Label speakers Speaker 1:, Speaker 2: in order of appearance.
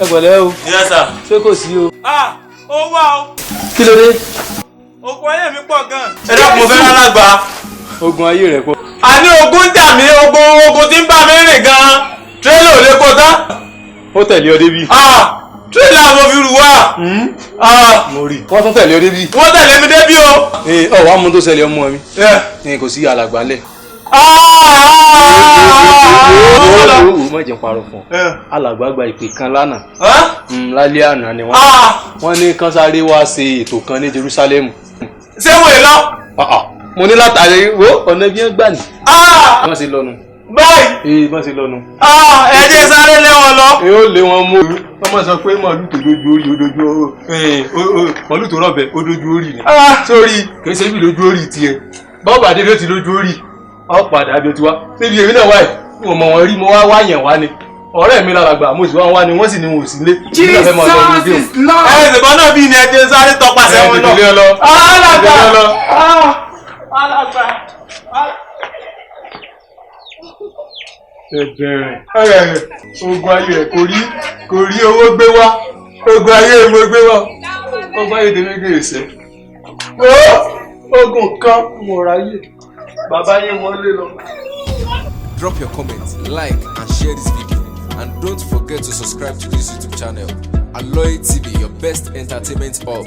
Speaker 1: Ẹ pẹ̀lẹ́ o.
Speaker 2: Yes, sir.
Speaker 1: Ṣé kò sí o?
Speaker 2: Ah, ó wà o.
Speaker 1: Kí ló dé?
Speaker 2: Ogun ayé mi pọ̀ gan. Ẹ dákun, mo fẹ́ lálàgbà.
Speaker 1: Ogun ayé rẹ̀ pọ̀.
Speaker 2: Àní ogun ń jà mí, ogun tí ń bá mi rìn gan. Tírélà ò lè kó tán.
Speaker 1: Ó tẹ̀lé ọ débí.
Speaker 2: Ah, tírélà mo fi rù wá. Ah,
Speaker 1: Mo rí. Wọ́n tún tẹ̀lé ọ débí.
Speaker 2: Wọ́n tẹ̀lé mi débí o.
Speaker 1: Ee, ọ wàá mú tó ṣẹlẹ̀, ọmọ mi. Ní kò sí alàgbà ńlẹ̀. Ó má jẹ́ n parọ́ fún ọ. Alàgbà gba ìpè kan lánàá. Lálẹ́ àná ni wọ́n. Wọ́n ní kán sáré wá ṣe ètò kan ní Jerusalem.
Speaker 2: Ṣé wọ́n lọ?
Speaker 1: Ah, ah. Mo ní látàrí wo ọ̀nà bí wọ́n gbà ní. Wọ́n ṣe lọ́nu.
Speaker 2: Báyìí.
Speaker 1: Ee, wọ́n ṣe lọ́nu.
Speaker 2: Ẹ jẹ́ sáré lé wọn lọ.
Speaker 1: Ẹ ó lé wọn mú. Wọ́n máa sọ pé màálù tó dojú orí ó dojú màálù tó rọ̀bẹ̀ ó dojú orí ni. Sórí kìí ṣe bí lójú orí tiẹ̀. Bọ́ọ̀bù àdé bí ó ti lójú orí. Ọ padà bí ó ti wá. Síbi èmi náà wáyé. Mo mọ̀ wọ́n rí, mo wá wáyàn wá ni. Ọ̀rẹ́ mi lálàgbà, mo sì wá wá ni, wọ́n sì ní wọn ò sí lé. Èmi náà fẹ́ máa lọ lójú
Speaker 3: Jesus is Lord.
Speaker 2: Ẹ ṣèbọn náà bí ni, ẹ jẹ́ sáré tọpasẹ̀ wọn lọ.
Speaker 1: Ẹ tètè lé ọ lọ.
Speaker 2: Alàgbà.
Speaker 1: Tètè lé ọ lọ.
Speaker 2: Alàgbà.
Speaker 1: Ẹ̀bẹ̀rẹ̀ ogun ayé rẹ̀ kò rí owó gbé wá, ogun ayé mo gbé wá, ogun ayé tèmi gbé èsè ogun kan mo ráyè bàbá yín wọlé lọ.
Speaker 4: Drop your comment, like and share this video. And don't forget to subscribe to this YouTube channel. Aloy TV, your best entertainment hub.